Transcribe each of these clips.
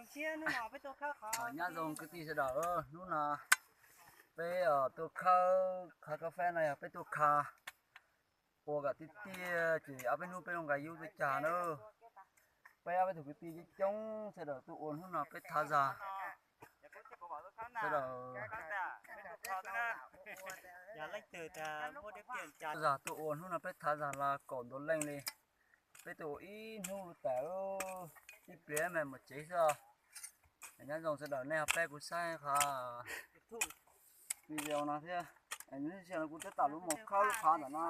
Nyob zoo kwv tij sawv daws, hnub no peb tuaj khawb, khawb kab fab no yog peb tuaj kha ua kom tiaj tiaj ces ob peb hnub peb yuav nqa yub tuaj cog na. Peb ob peb tug kwv tij coob coob sawv daws tuaj ua hnub no peb thav zag. Sawv daws zag tuaj ua hnub no peb thav zag los kaum ntau leej li. Peb tuaj ua ib hnub lub tas, ib pliag mas mus tsev xwb. Nyob zoo sawv daws nej ho pab kuv saib qhov video no thiab. Ntsia no kuv tab tom lub mus khawb lub qhov ntawm no.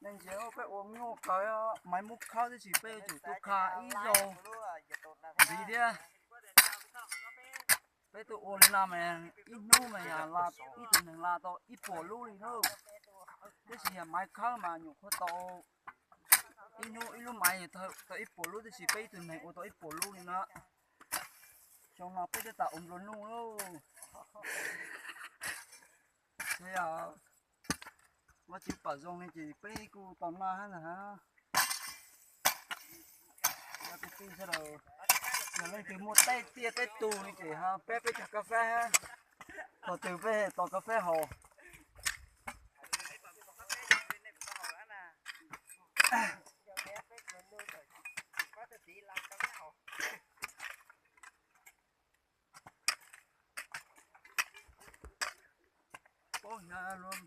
Nej ntsia peb ua nyuaj kawg, maiv muab khawb tab sis peb yuav tsum tuaj kha ib zaug ntxiv thiab. Peb tuaj ua li no mas ib hnub mas yog ib tug neeg la tau ib puas lub li na. Tab sis yog maiv khawb mas nyuam qhuav tau ib hnub ib lub maiv tau ib puas lub tab sis peb ib tug neeg ua tau ib puas lub li no. Xyoo no peb twb tau ua nplua nuj lauj. Yog Vajtswv pom zoo li ces peb kuj tau noj hab ntag hab. Yog leej twg muaj tej tiaj tej tug li ces ho pab peb cog kab fab hab. Thaum twg peb tau kab fab haus. Paub hnyav luag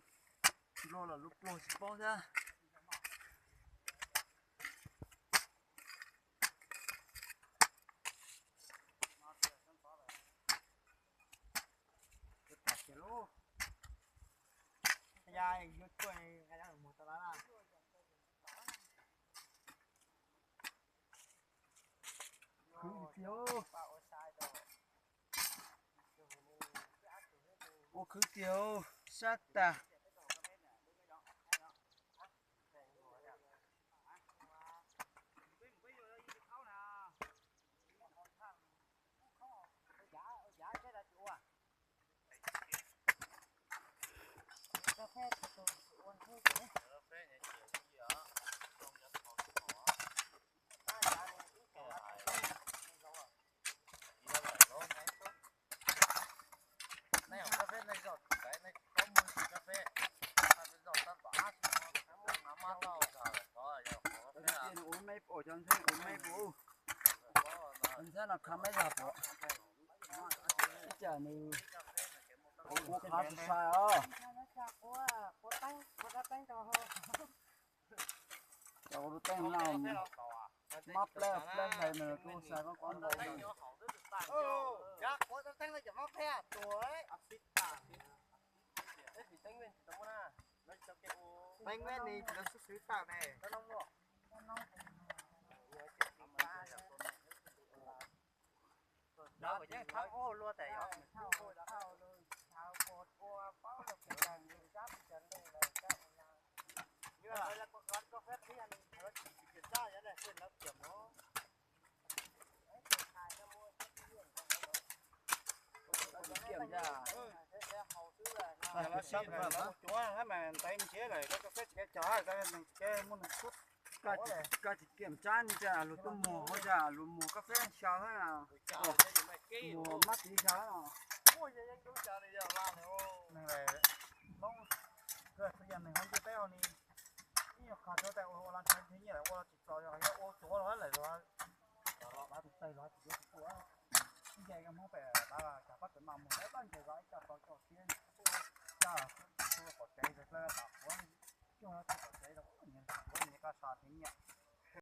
nplua los luag pluag tsis paub thiab. Khwv tiag, ua khwv tiag, sab tag. Ntxhab no khav meb zog puas? Ib tsam nws ua qhav tsis sai os. Cov ua lub teeb no mab plab plab hlais nws kuj sai qab qab ntau. Koj tsis kiam tsab ni cas luag tuaj muag ua cas luag muag kab fab xyaw hab, muag mab tiv xyaw hab. Neeg lawm, Hmoob, koj txhua yam neeg hauv ntiaj teb hauv ni, ib nyuag qhov tsuav tas ua los nrhiav nyiaj lawm ua los tsis txaus, yog ua tsuav los lawm los, los tus tais los tsis yuav tsis ua. Ib yam Hmoob pem lawv cov pab tawm mas mus lawv pab ntes los ib co tau coj siab, coj txhua qaum tsev, txhua qaum tsev los nyias nyias koj so nrhiav nyiaj.